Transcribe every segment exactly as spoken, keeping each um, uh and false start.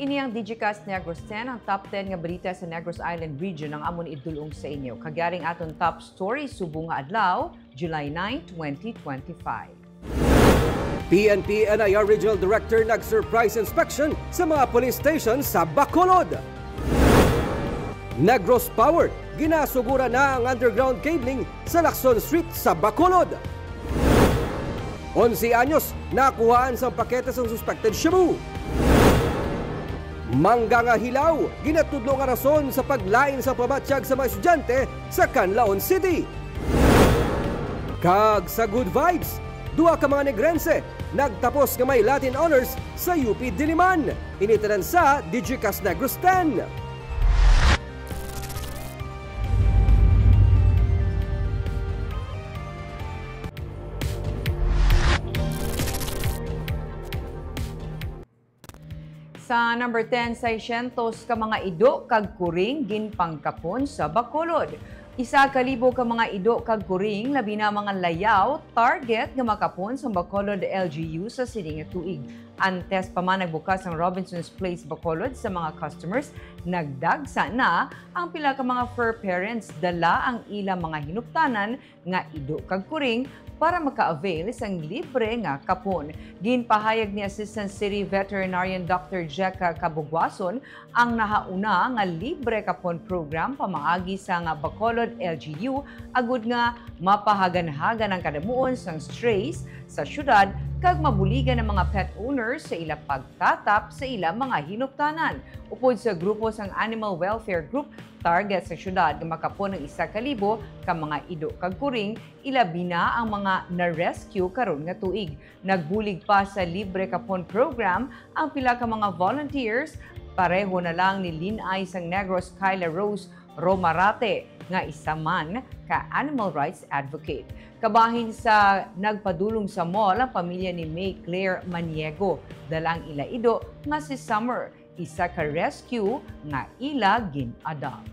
Ini ang Digicast Negros ten, ang top ten nga balita sa Negros Island Region ang amon idulong sa inyo. Kag yari ang aton top story subong nga adlaw, July nine, twenty twenty-five. P N P N I R Regional Director nag-surprise inspection sa mga police station sa Bacolod. Negros Power, ginasuguran na ang underground cabling sa Lacson Street sa Bacolod. Onse anyos, nakuhaan sang pakete sang suspected shabu. Mangga nga hilaw, ginatudlo nga rason sa paglain sa pamatyag sa mga estudyante sa Canlaon City. Kag sa Good Vibes, duha ka mga Negrense nagtapos nga may Latin Honors sa U P Diliman. Ini tanan sa Digicast Negros ten. Sa number ten, seiscientos ka mga ido kag kuring ginpangkapon sa Bacolod. Isa ka libo ka mga ido kag kuring, labi na mga layaw, target nga makapon sa Bacolod L G U sa sini nga tuig. Antes pa man nagbukas ang Robinson's Place Bacolod sa mga customers, nagdagsa na ang pila ka mga fur parents, dala ang ila mga hinuptanan nga ido kag kuring para maka-avail sang libre nga kapon. Ginpahayag ni Assistant City Veterinarian Doctor Jekka Kabugwason ang nahauna nga libre kapon program pamaagi sa nga Bacolod L G U, agud nga mapahaganhagan ang kadamuon sang strays sa syudad kag mabuligan ang mga pet owners sa ila pagtatap sa ila mga hinuptanan. Upod sa grupo sang Animal Welfare Group, target sa syudad nga makapon ang isa ka libo ka mga ido kag kuring, ilabi na ang mga na-rescue karon nga tuig. Nagbulig pa sa libre kapon program ang pila ka mga volunteers, pareho na lang ni Lin-ay sang Negros, Kyla Rose Romarate, nga isa man ka animal rights advocate. Kabahin sa nagpadulong sa mall ang pamilya ni May Claire Maniego, dala ang ila ido nga si Summer, isa ka rescue nga ila gin-adopt.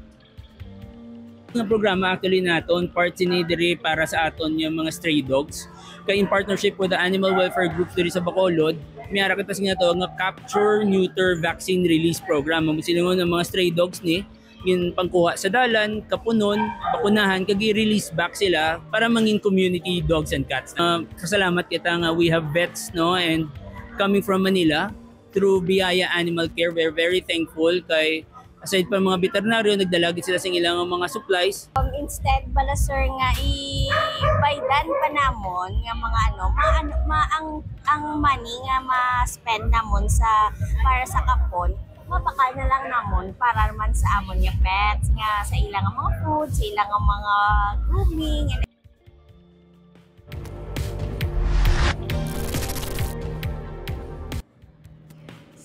Nga programa actually naton, part sini diri para sa aton nga mga stray dogs. Kay in partnership with the animal welfare groups diri sa Bacolod, may ara kita sa ginatawag nga capture neuter vaccine release program. Ang silingon ang mga stray dogs ni ginpangkuha sa dalan, kapunon, bakunahan, kag i-release back sila para mangin community dogs and cats. Ah, kasalamat kita nga we have vets, no, and coming from Manila, through Biaya Animal Care, we're very thankful kay aside pa mga veterinaryo, nagdala gid sila sing ilang mga supplies. Um, instead bala, sir, nga i-baydan pa namon nga mga ano, ma-, ano, ma-, ang, ang money nga ma-spend namon sa, para sa kapon, mabakal na lang namon para man sa amon nga pets, nga sa ilang mga food, sa ilang mga grooming, and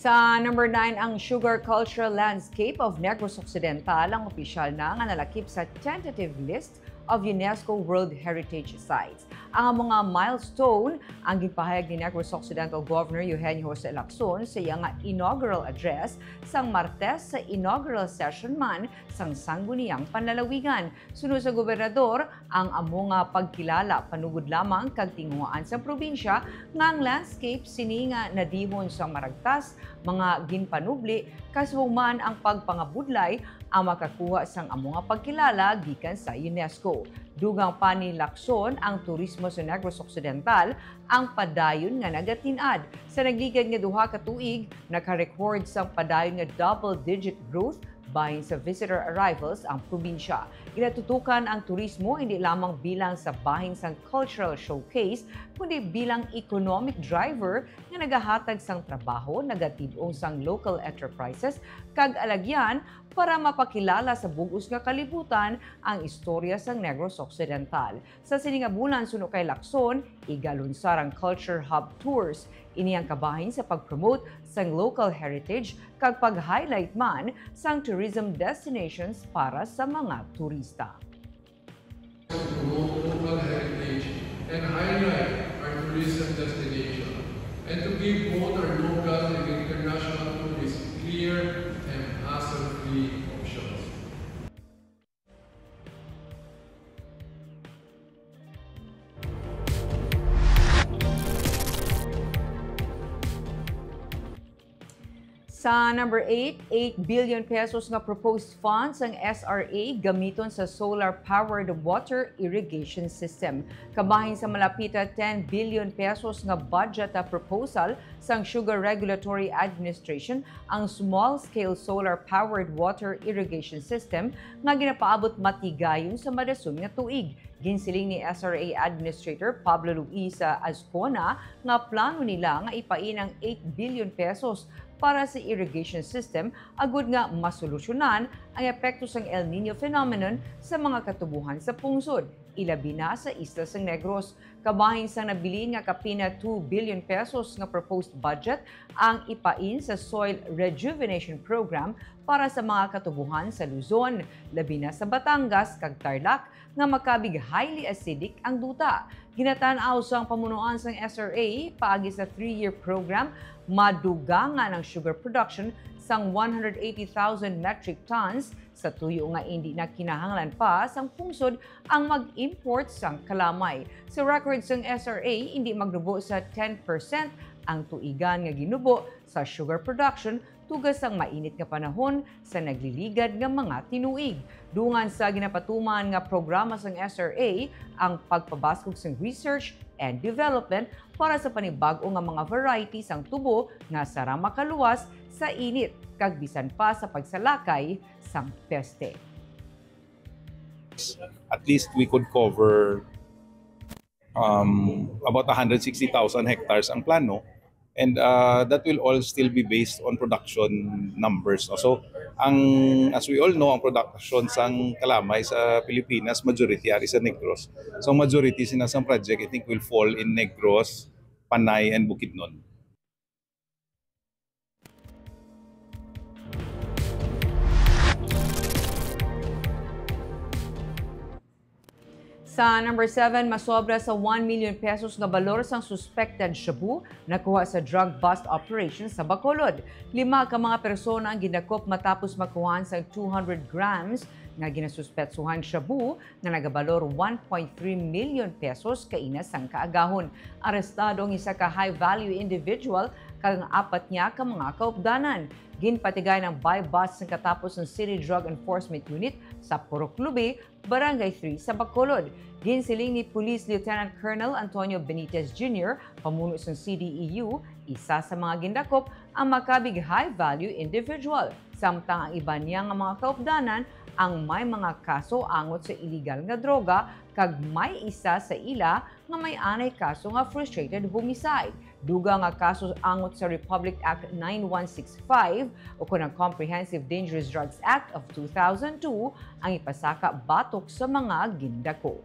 Sa number nine, ang Sugar Cultural Landscape of Negros Occidental ang opisyal na nga nalakip sa tentative list of UNESCO World Heritage Sites. Ang amo nga milestone ang ginpahayag ni Negros Occidental Governor Eugenio Jose Lacson sa iya nga inaugural address sang Martes sa inaugural session man sang Sangguniang Panlalawigan. Suno sa gobernador, ang amo nga pagkilala panugod lamang kag tinguhaan sang probinsya nga ang landscape sini nga nadihon sa maragtas, mga ginpanubli, kasubong man ang pagpangabudlay ang makakuha sang amo nga pagkilala gikan sa UNESCO. Dugang pa ni Lacson, ang turismo sa Negros Occidental ang padayon nga nagatin-ad. Sa nagligad nga duha ka tuig, naka-record sang padayon nga double-digit growth bahin sa visitor arrivals ang probinsya. Ginatutukan ang turismo hindi lamang bilang sa bahin sang cultural showcase, kundi bilang economic driver nga nagahatag sang trabaho, nagatid-ong sang local enterprises, kag alagyan para mapakilala sa bug-os nga kalibutan ang istorya sang Negros Occidental. Sa sini nga bulan, suno kay Lacson, igalunsar ang Culture Hub Tours. Ini ang kabahin sa pag-promote sang local heritage kag pag-highlight man sang tourism destinations para sa mga turista. Promote local heritage and highlight our tourism destination, and to give both our local and international tourists clear and hassle-free options. Sa number eight, eight billion pesos nga proposed funds ang S R A gamiton sa solar-powered water irrigation system. Kabahin sa malapita ten billion pesos nga budget proposal sang Sugar Regulatory Administration ang small-scale solar-powered water irrigation system nga ginapaabot matigayon sa madason nga tuig. Ginsiling ni S R A Administrator Pablo Luisa Azcona nga plano nila nga ipain ang eight billion pesos para sa irrigation system agud nga masolusyonan ang epekto sang El Niño phenomenon sa mga katubohan sa pungsod, ilabi na sa isla sang Negros. Kabahin sang nabilin nga kapin na two billion pesos nga proposed budget ang ipain sa Soil Rejuvenation Program para sa mga katubohan sa Luzon, labi na sa Batangas kag Tarlac, nga makabig highly acidic ang duta. Ginatan-aw sang pamunuan sang S R A, paagi sa three-year program, madugangan ang sugar production sang one hundred eighty thousand metric tons sa tuyo nga indi na kinahanglan pa sang pungsod ang mag-import sang kalamay. Sa record sang S R A, indi magnubo sa ten percent ang tuigan nga ginubo sa sugar production tuga sang mainit nga panahon sa nagliligad nga mga tinuig. Dungan sa ginapatuman nga programa sang S R A ang pagpabaskog sang research and development para sa panibag-o nga mga variety sang tubo nga sara makaluwas sa init kag bisan pa sa pagsalakay sang peste. At least we could cover um, about one hundred sixty thousand hectares ang plano, and uh, that will all still be based on production numbers, no? So, ang, as we all know, ang production sang kalamay sa Pilipinas, majority ari sa Negros. So, majority sina sang project, I think, will fall in Negros, Panay, and Bukidnon. Sa number seven, masobra sa one million pesos nga balor sang suspected shabu nakuha sa drug bust operation sa Bacolod. Lima ka mga persona ang gindakop matapos makuhaan sang two hundred grams nga ginasuspetsuhan shabu nga nagabalor one point three million pesos kaina sang kaagahon. Arestado ang isa ka high-value individual kag ang apat niya ka mga kaupdanan. Ginpatigayon ang buy-bust sang katapos sang City Drug Enforcement Unit sa Purok Lubi, Barangay three sa Bacolod. Ginsiling ni Police Lieutenant Colonel Antonio Benitez Junior, pamuno sang C D E U, isa sa mga gindakop ang makabig high-value individual, samtang ang iban niya nga mga kaupdanan ang may mga kaso angot sa iligal nga droga kag may isa sa ila nga may anay kaso nga frustrated homicide. Dugang nga kaso angot sa Republic Act nine one six five ukon ang Comprehensive Dangerous Drugs Act of two thousand two ang ipasaka batok sa mga gindakop.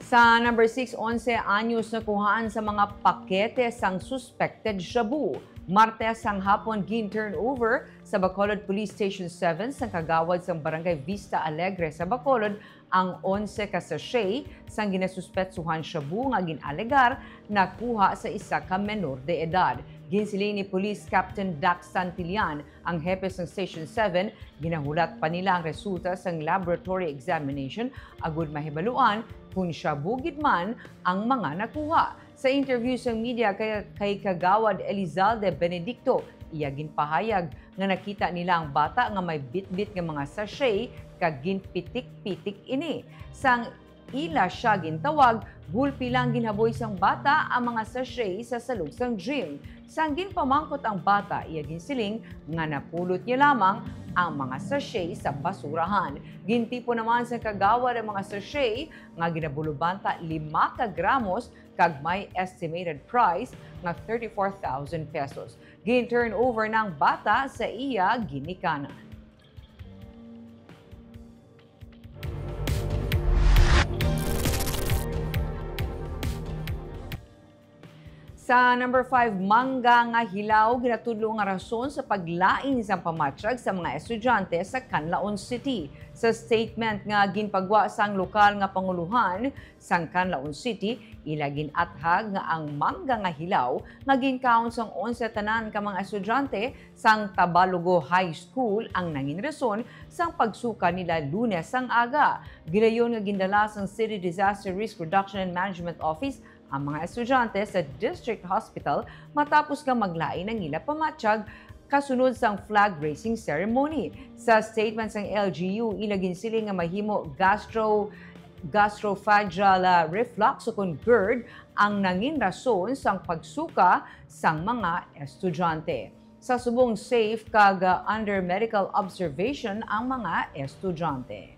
Sa number six, onse anyos nakuhaan sa mga pakete sang suspected shabu. Martes sang hapon gin-turnover sa Bacolod Police Station seven sang kagawad sang Barangay Vista Alegre sa Bacolod ang onse ka sachet sang ginasuspetsuhan shabu nga gin-alegar nakuha sa isa ka menor de edad. Ginsiling ni Police Captain Dax Santillan, ang hepe sang Station seven, ginahulat pa nila ang resulta sang laboratory examination agud mahibaluan kon shabu gid man ang mga nakuha. Sa interview sa media kay, kay Kagawad Elizalde Benedicto, iya ginpahayag nga nakita nila ang bata nga may bitbit nga mga sachet kag ginpitik-pitik ini. Sang ila siya gintawag, gulpi lang ginhaboy sang bata ang mga sachet sa salog sang gym. Sang ginpamangkot ang bata, iya ginsiling nga napulot niya lamang ang mga sachet sa basurahan. Gintipon naman sang kagawad ang mga sachet nga ginabulubanta lima ka gramos kag may estimated price nga thirty-four thousand pesos. Gin-turn over na ang bata sa iya ginikanan. Sa number five, mangga nga hilaw ginatudlo nga rason sa paglain sang pamatyag sa mga estudyante sa Canlaon City. Sa statement nga ginpagwa sang lokal nga panguluhan sang Canlaon City, ila gin-athag nga ang mangga nga hilaw nga ginkaon sang onse tanan ka mga estudyante sang Tabalugo High School ang nangin rason sang pagsuka nila Lunes sang aga. Gilayon nga gindala sang City Disaster Risk Reduction and Management Office ang mga estudyante sa District Hospital matapos nga maglain ang ila pamatyag kasunod sang flag raising ceremony. Sa statement sang L G U, ila ginsiling nga mahimo gastro gastrophageal, ah, reflux o kon GERD ang nangin rason sang pagsuka sang mga estudyante. Sa subong, safe kag, ah, under medical observation ang mga estudyante.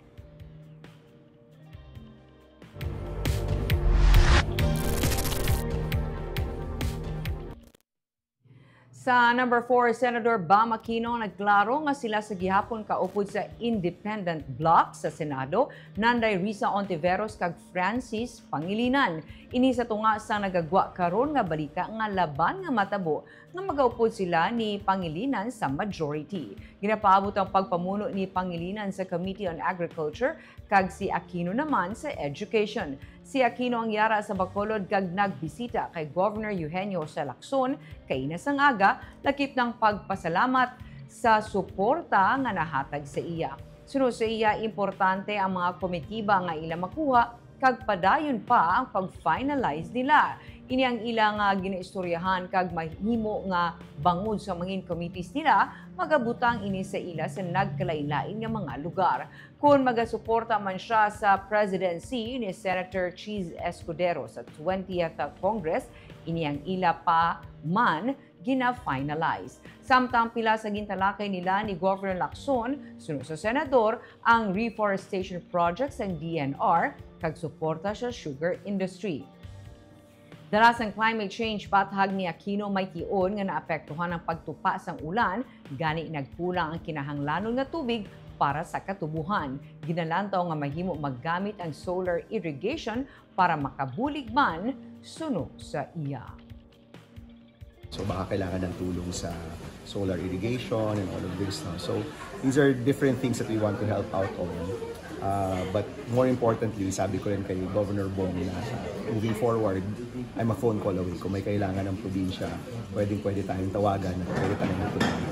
Sa number four, Senador Bam Aquino nagklaro nga sila sa gihapon kaupod sa independent bloc sa Senado, Nanday Risa Ontiveros kag Francis Pangilinan. Ini sa tunga sa nagagwa karon nga balita nga laban nga matabo nga magaupod sila ni Pangilinan sa majority. Ginapaabot ang pagpamuno ni Pangilinan sa Committee on Agriculture kag si Aquino naman sa Education. Si Aquino ang yara sa Bacolod kag nagbisita kay Governor Eugenio Jose Lacson kaina sang aga, lakip nang pagpasalamat sa suporta nga nahatag sa iya. Suno sa iya, importante ang mga komitiba nga ila makuha kag padayon pa ang pag-finalize nila. Ini ang ila nga ginaistoryahan kag mahimo nga bangod sa mangin committees nila, magabutang ini sa ila sa nagkalain-lain nga mga lugar. Kon magasuporta man siya sa presidency ni Senator Chiz Escudero sa twentieth Congress, ini ang ila pa man gina-finalize. Samtang pila sa gintalakay nila ni Governor Lacson, suno sa senador, ang reforestation project sang D N R kag suporta sa sugar industry. Dala sang climate change, pahayag ni Aquino, may tion nga naapektuhan ang pagtupa sang ulan, gani nagkulang ang kinahanglanon nga tubig para sa katubohan. Ginalantaw nga mahimo maggamit ang solar irrigation para makabulig man, suno sa iya. So baka kailangan ng tulong sa solar irrigation and all of this. No? So these are different things that we want to help out on. Uh, but more importantly, sabi ko rin kay Governor Bong na moving forward, I'm a phone call away. Kung may kailangan ng probinsya, pwedeng-pwede tayong tawagan at pwede tayong magtulungan.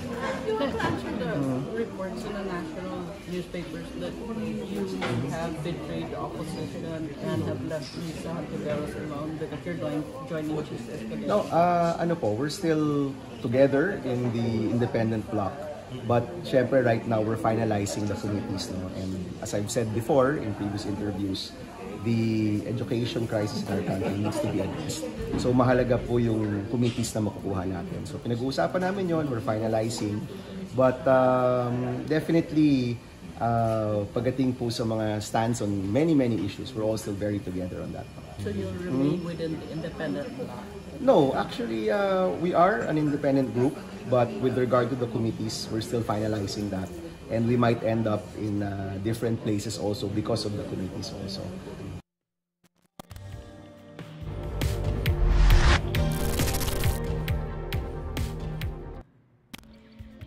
Let's answer the reports in the national newspapers that you have betrayed the opposition and have left Risa Hontiveros alone because you're going, joining Chiz Escudero. No, uh, ano po, we're still together in the independent bloc. But syempre right now we're finalizing the committees, no? And as I've said before in previous interviews, the education crisis in our country needs to be addressed. So mahalaga po yung committees na makukuha natin. So pinag-uusapan namin yon, we're finalizing. But um, definitely, uh, pagdating po sa mga stance on many, many issues, we're all still very together on that. So you'll remain within the independent bloc? No, actually, uh, we are an independent group, but with regard to the committees, we're still finalizing that. And we might end up in uh, different places also because of the committees also.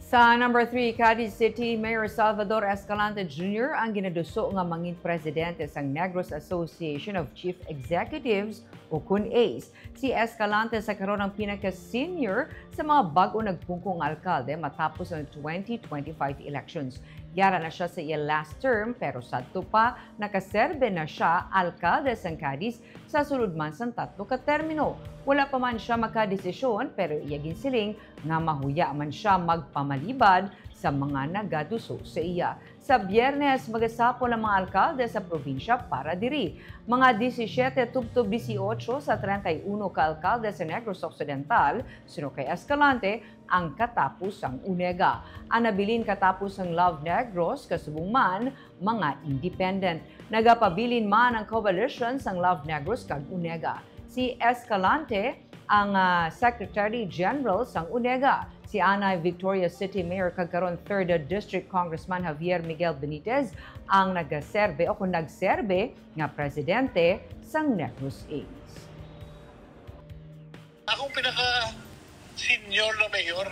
Sa number three, Cadiz City Mayor Salvador Escalante Junior ang ginaduso nga mangin presidente sang Negros Association of Chief Executives o kun ACE. Si Escalante sa karon ang pinaka-senior sa mga bag-o nagpungko nga alkalde matapos ang twenty twenty-five elections. Yara na siya sa iya last term, pero sadto pa nakaserbe na siya alkalde sang Cadiz sa sulod man sang tatlo ka termino. Wala pa man siya makadesisyon, pero iya ginsiling nga mahuya man siya magpamalibad sa mga nagaduso sa iya. Sa Biyernes, magasapol ang mga alkalde sa probinsya para diri. Mga disisiete tubtob disiotso sa treinta y uno ka alkalde sa Negros Occidental, suno kay Escalante, ang katapos sang UNEGA. Ang nabilin katapos sang Love Negros, kasubong man, mga independent. Nagapabilin man ang coalition sang Love Negros kag UNEGA. Si Escalante ang, ah, Secretary General sang UNEGA. Si anay Victoria City Mayor kag karon Third District Congressman Javier Miguel Benitez ang nagaserbe o kung nagserbe nga presidente sang Negros ACE. Akong pinaka senior na mayor.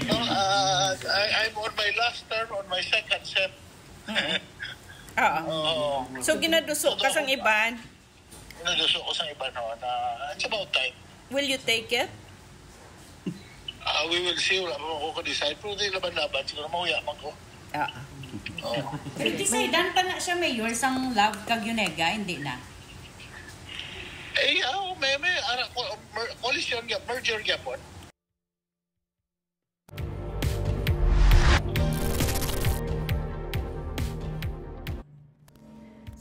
No, ah, I, I'm on my last term, on my second sem. Oo. So, ginaduso ka sang iban? Ginaduso ko sang iban, no, na it's about time. Will you take it? Ah, we will see. Wala pa man ko ka-decide. Pero di laban-laban. Siguro mahuya man ko. Ah. Oo. Pero decidean pa na siya, Mayor, sang love kag Yunega, hindi na? Eh, oh, may, may, ara, ko, mer-, coalition gyap, merger gyapon.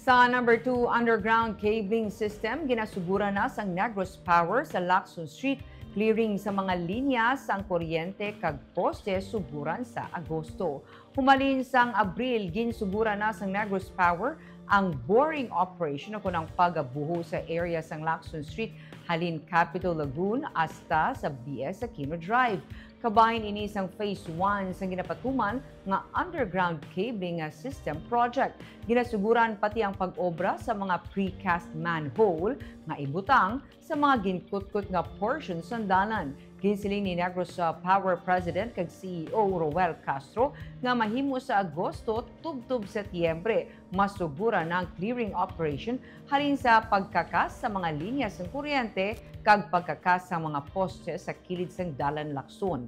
Sa number two underground cabling system, ginasuguran na sang Negros Power sa Lacson Street clearing sa mga linya sang kuryente kag poste suguran sa Agosto. Humalin sang Abril, ginsuguran na sang Negros Power ang boring operation o kon ang pagabuho sa area sang Lacson Street halin Capitol Lagoon hasta sa B S Aquino Drive. Kabahin ini sang phase one sang ginapatuman nga underground cabling nga system project. Ginasuguran pati ang pag-obra sa mga precast manhole nga ibutang sa mga ginkutkot nga portion sang dalan. Ginsiling ni Negros, uh, Power President kag C E O Roel Castro nga mahimo sa Agosto tubtob Setyembre masuguran na ang clearing operation halin sa pagkakas sa mga linya sang kuryente kag pagkakas sa mga poste sa kilid sang Dalan Lacson.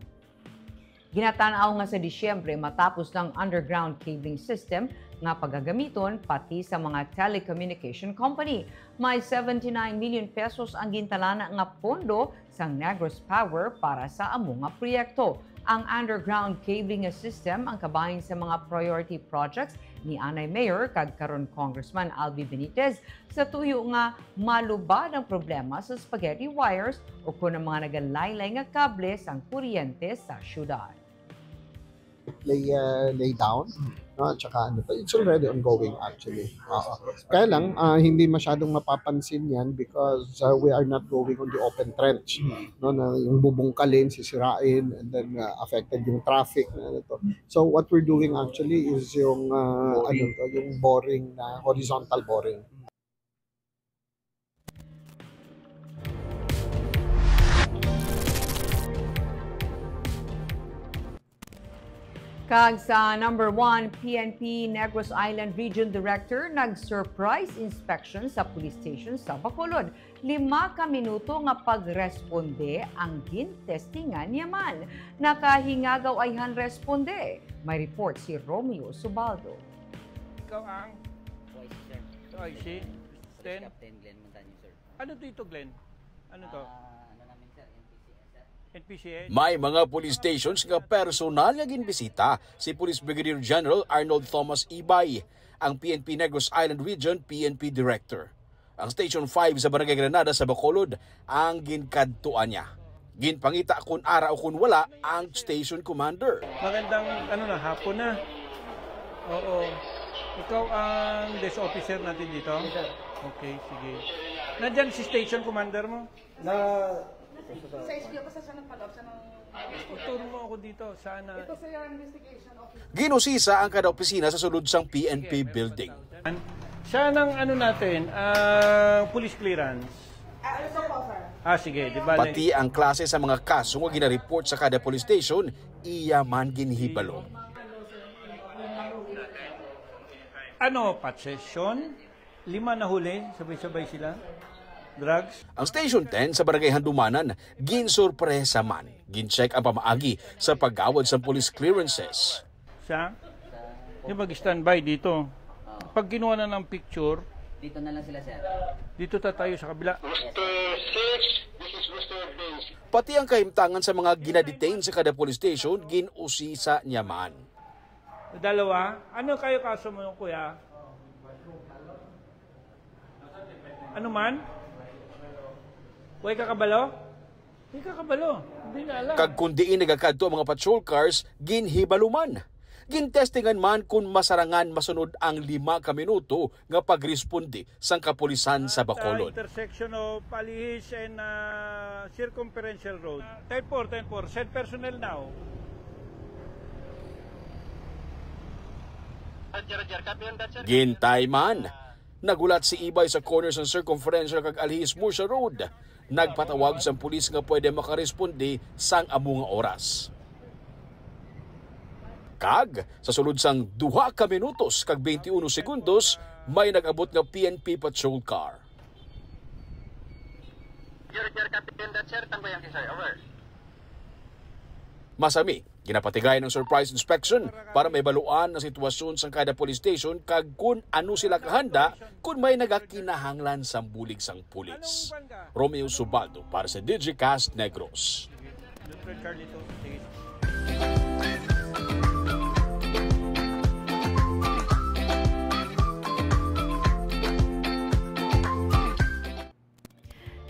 Ginatan-aw nga sa Disyembre matapos na ang underground cabling system nga pagagamiton pati sa mga telecommunication company. May seventy-nine million pesos ang gintalana nga pondo sang Negros Power para sa amo nga proyekto. Ang underground cabling nga system ang kabahin sa mga priority projects ni anay Mayor kag karon Congressman Albi Benitez sa tuyo nga malubad ang problema sa spaghetti wires o kon ang mga nagalaylay nga kable sang kuryente sa syudad. Lay, uh, lay down, no? At saka ano to, it's already ongoing actually. Oo. Kaya lang, ah, hindi masyadong mapapansin yan because, ah, we are not going on the open trench. No, na yung bubungkalin, sisirain, and then, ah, affected yung traffic. Ano to. So what we're doing actually is yung, ah, ano to, yung boring na horizontal boring. Kag sa number one, P N P Negros Island Region Director nag-surprise inspection sa police station sa Bacolod. Lima ka minuto nga pagresponde ang gintestingan niya man. Nakahingagaw ayhan responde. May report si Romeo Subaldo. Ikaw ang Vice Chair. O I C. Police Then, Captain Glenn Montaño, sir. Ano to ito, Glenn? Ano to? Ah, ano namin, sir? N P C S, sir. N P C S? May mga police stations nga personal nga ginbisita si Police Brigadier General Arnold Thomas Ibay, ang P N P Negros Island Region P N P Director. Ang Station five sa Barangay Granada sa Bacolod ang ginkadtuan niya. Ginpangita kun ara o kun wala ang station commander. Magandang ano na, hapon na. Oo. Ikaw ang desk officer natin dito? Okay, sige. Nandyan si station commander mo? Sa S P O, basta siya nagpaloob siya ng... Ituro mo ako dito. Saan na? Ito, sir, yung investigation officer. Ginusisa ang kada opisina sa sulod sang P N P building. Saan ang ano natin, ang police clearance? Ah, ito po, sir. Ah, sige, di ba? Pati ang klase sa mga kaso nga ginareport sa kada police station, iya man ginhibalo. Ano, possession? Lima na huli, sabay-sabay sila. Drugs. Ang Station ten sa Barangay Handumanan, ginsorpresa man. Gin-check ang pamaagi sa paggawad sang police clearances. Siya? Yung mag-standby dito. Pag kinuha na ng picture, Dito na lang sila, sir. Dito tatayo sa kabila. Pati ang kahimtangan sa mga ginadetain sa kada police station, gin-usisa niya man. Dalawa. Ano kayo kaso mo, kuya? Ano man? Way ka kabalo? Way ka kabalo. Hindi na alam. Kag kun diin nagakadto ang mga patrol cars, ginhibalo man. Gintestingan man kun masarangan masunod ang lima ka minuto nga pagresponde sang kapulisan sa Bacolod. Intersection of Alihis and ah, Circumferential Road. Ten four, ten four. Send personnel now. Gintay man. Naghulat si Ibay sa corner sang Circumferential kag Alihis Murcia Road. Nagpatawag sang pulis nga pwede makaresponde sang amo nga oras. Kag sa sulod sang duha ka minutos kag twenty-one segundos, may nag-abot nga P N P patrol car. Sir, sir, Captain, sir, tambay ang kisay. Over. Masami, ginapatigayon ang surprise inspection para mahibaluan ang sitwasyon sang kada police station kag kun ano sila kahanda kun may nagakinahanglan sang bulig sang pulis. Romeo Subaldo para sa Digicast Negros.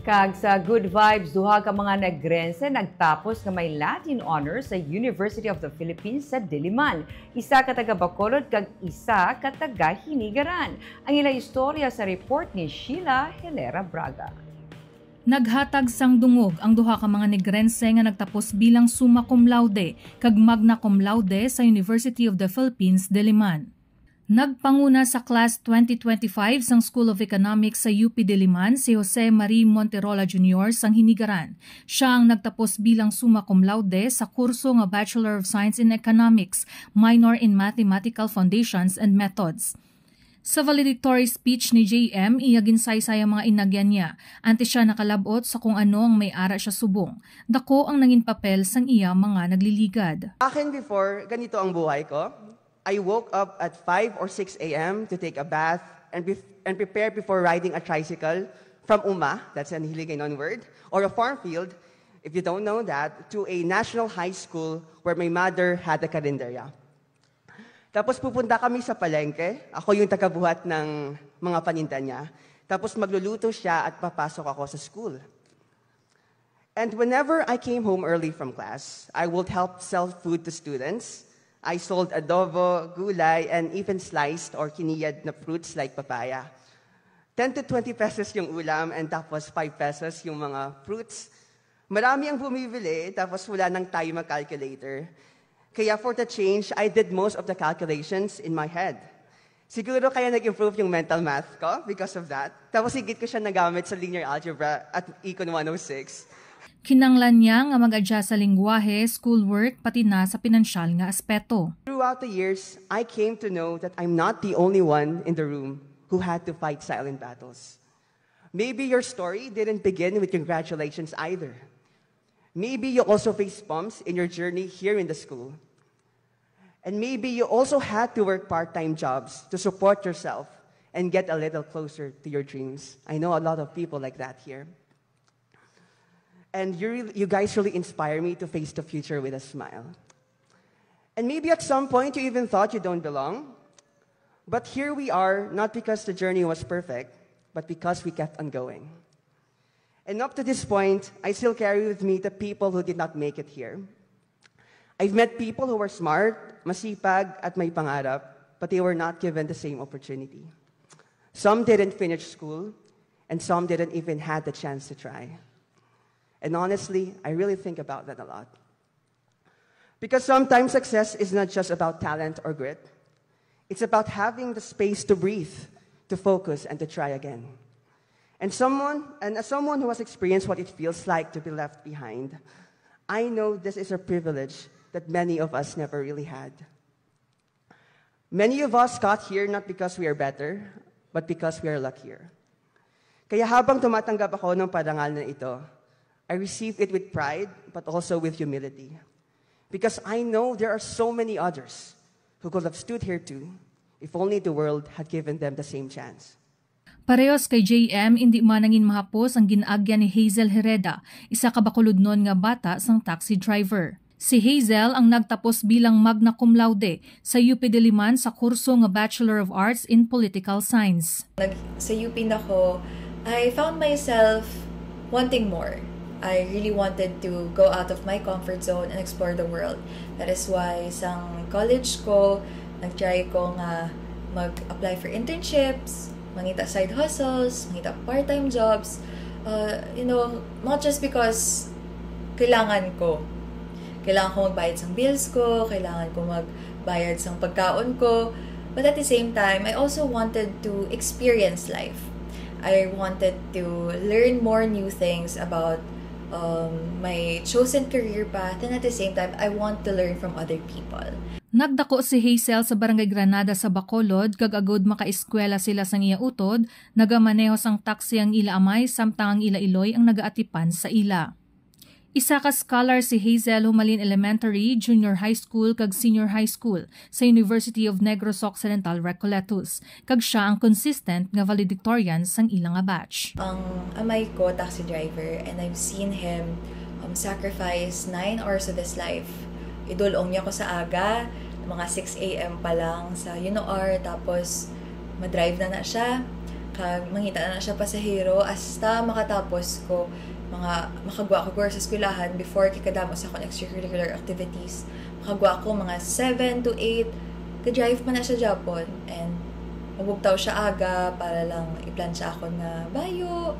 Kag sa Good Vibes, duha ka mga Negrense nagtapos nga may Latin honors sa University of the Philippines sa Diliman. Isa ka taga Bacolod kag isa ka taga Hinigaran. Ang ila istorya sa report ni Sheila Helera Braga. Naghatag sang dungog ang duha ka mga Negrense nga nagtapos bilang summa cum laude kag magna cum laude sa University of the Philippines, Diliman. Nagpanguna sa Class twenty twenty-five sang School of Economics sa U P Diliman si Jose Marie Monterola Junior sang Hinigaran. Siya ang nagtapos bilang summa cum laude sa kurso nga Bachelor of Science in Economics, minor in Mathematical Foundations and Methods. Sa valedictory speech ni J M, iya ginsaysay ang mga inagyan niya, antes siya nakalab-ot sa kung ano ang may ara siya subong. Dako ang nangin papel sang iya mga nagliligad. Akin before, ganito ang buhay ko. I woke up at five or six a m to take a bath and, bef- and prepare before riding a tricycle from Uma, that's an Hiligaynon word, or a farm field, if you don't know that, to a national high school where my mother had a karinderya. Tapos pupunta kami sa palengke. Ako yung tagabuhat ng mga paninda niya. Tapos magluluto siya at papasok ako sa school. And whenever I came home early from class, I would help sell food to students. I sold adobo, gulay, and even sliced or kiniyad na fruits like papaya. Ten to twenty pesos yung ulam and tapos five pesos yung mga fruits. Marami ang bumibili tapos wala nang tayo mag-calculator. Kaya for the change, I did most of the calculations in my head. Siguro kaya nag-improve yung mental math ko because of that. Tapos higit ko siya nagamit sa linear algebra at Econ one oh six. Kinanglan niya nga mag-adjust sa lingwahe, schoolwork, pati na sa pinansyal nga aspeto. Throughout the years, I came to know that I'm not the only one in the room who had to fight silent battles. Maybe your story didn't begin with congratulations either. Maybe you also faced bumps in your journey here in the school. And maybe you also had to work part-time jobs to support yourself and get a little closer to your dreams. I know a lot of people like that here. And you, really, you guys really inspire me to face the future with a smile. And maybe at some point you even thought you don't belong. But here we are, not because the journey was perfect, but because we kept on going. And up to this point, I still carry with me the people who did not make it here. I've met people who were smart, masipag, at may pangarap, but they were not given the same opportunity. Some didn't finish school, and some didn't even had the chance to try. And honestly, I really think about that a lot. Because sometimes success is not just about talent or grit. It's about having the space to breathe, to focus, and to try again. And someone, and as someone who has experienced what it feels like to be left behind, I know this is a privilege that many of us never really had. Many of us got here not because we are better, but because we are luckier. Kaya habang tumatanggap ako ng parangal na ito, I receive it with pride, but also with humility. Because I know there are so many others who could have stood here too if only the world had given them the same chance. Parehos kay J M, indi man nangin mahapos ang gin-agyan ni Hazel Hereda, isa ka Bacolodnon nga bata sang taxi driver. Si Hazel ang nagtapos bilang magna cum laude sa U P Diliman sa kurso nga Bachelor of Arts in Political Science. Nag, sa U P na ko, I found myself wanting more. I really wanted to go out of my comfort zone and explore the world. That is why sang college ko, nag-try ko nga mag-apply for internships, mangita side hustles, mangita part-time jobs. Uh, you know, not just because kailangan ko. Kailangan ko magbayad sang bills ko, kailangan ko magbayad sang pagkaon ko. But at the same time, I also wanted to experience life. I wanted to learn more new things about um, my chosen career path, and at the same time, I want to learn from other people. Nagdako si Hazel sa Barangay Granada sa Bacolod, kag agod makaeskwela sila sang iya utod, nagamaneho sang taxi ang ila amay, samtang ang ila iloy ang nagaatipan sa ila. Isa ka scholar si Hazel humalin elementary, junior high school, kag senior high school sa University of Negros Occidental Recoletos, kag siya ang consistent nga valedictorian sang ila nga batch. Ang amay ko, taxi driver, and I've seen him um, sacrifice nine hours of his life. Idulong niya ko sa aga, mga six a.m. pa lang sa U N O R, tapos madrive na na siya. Kag mangita na na siya pasahero hasta makatapos ko, mga makagwa ko guro sa eskwelahan before kay kadamo sa akong extracurricular activities. Makagwa ko mga seven to eight, ga-drive pa na siya gyapon. And mabugtaw siya aga para lang iplantsa akon nga bayo,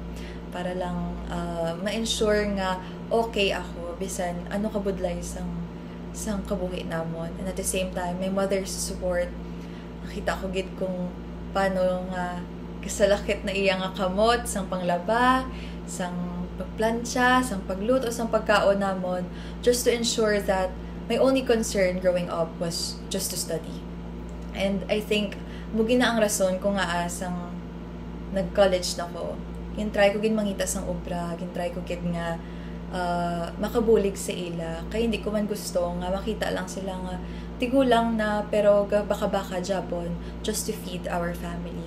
para lang ah, ma-ensure nga okay ako bisan ano kabudlay sang sang kabuhi namon. And at the same time, my mother's support. Nakita ko gid kung paano nga kasalakit na iya nga kamot sang panglaba, sang pagplantsa, sang pagluto, sang pagkaon namon, just to ensure that my only concern growing up was just to study. And I think mo gid na ang rason kung ngaa sang nag-college na ko. Gin-try ko gid mangita sang obra, gin-try ko gid nga ah, makabulig sa ila. Kay hindi ko man gusto nga makita lang sila nga tigulang na pero ga- baka-baka gyapon just to feed our family.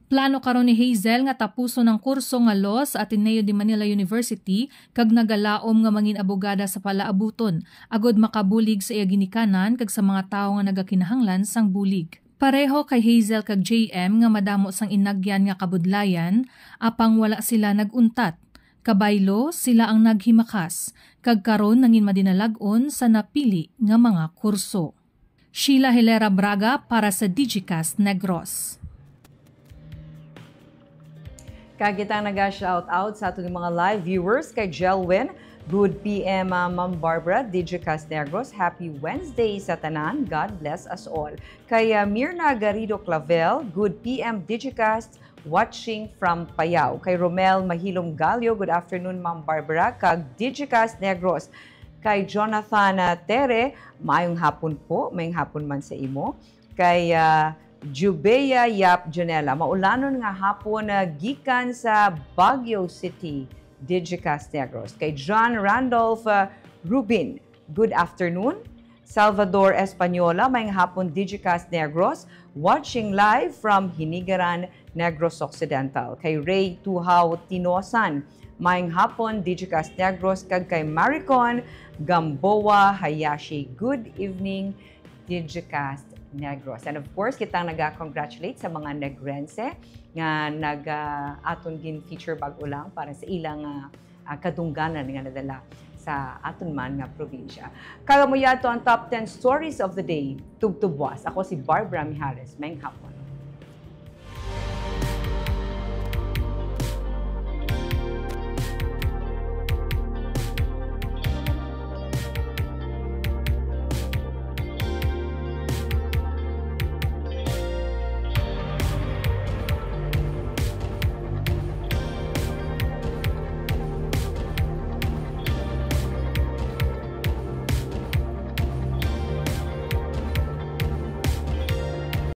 Plano karon ni Hazel nga tapuson ang kurso nga law sa Ateneo de Manila University kag nagalaom nga mangin abogada sa palaabuton, agod makabulig sa iya ginikanan kag sa mga tawo nga nagakinahanglan sang bulig. Pareho kay Hazel kag J M nga madamo sang inagyan nga kabudlayan, apang wala sila nag-untat. Kabaylo, sila ang naghimakas, kag karon nangin madinalag-on sa napili nga mga kurso. Sheila Hilera Braga para sa Digicast Negros. Kag kita naga-shout out sa aton mga live viewers, kay Jelwin, good P M, ah, Ma'am Barbara, Digicast Negros. Happy Wednesday sa tanan. God bless us all. Kay, ah, Mirna Garrido Clavel, good P M Digicast, watching from Payao. Kay Romel Mahilom Galio, good afternoon, Ma'am Barbara, kag Digicast Negros. Kay Jonathan, ah, Tere, maayong hapon po, maayong hapon man sa imo. Kay, ah, Jubea Yap Janela, maulanon nga hapon, ah, gikan sa Baguio City, Digicast Negros. Kay John Randolph, ah, Rubin, good afternoon. Salvador Española, maayong hapon, Digicast Negros, watching live from Hinigaran, Negros Occidental. Kay Ray Tuhaw Tinosan, maayong hapon, Digicast Negros, kag kay Maricon Gamboa Hayashi, good evening, Digicast Negros. And of course, kitang naga-congratulate sa mga Negrense nga nag, ah, aton gin-feature bag-o lang para sa ilang, ah, ah, kadungganan nga nadala sa aton man nga probinsya. Kag amo yato ang top ten stories of the day. Tubtubwas. Ako si Barbara Mijares. Maayong hapon.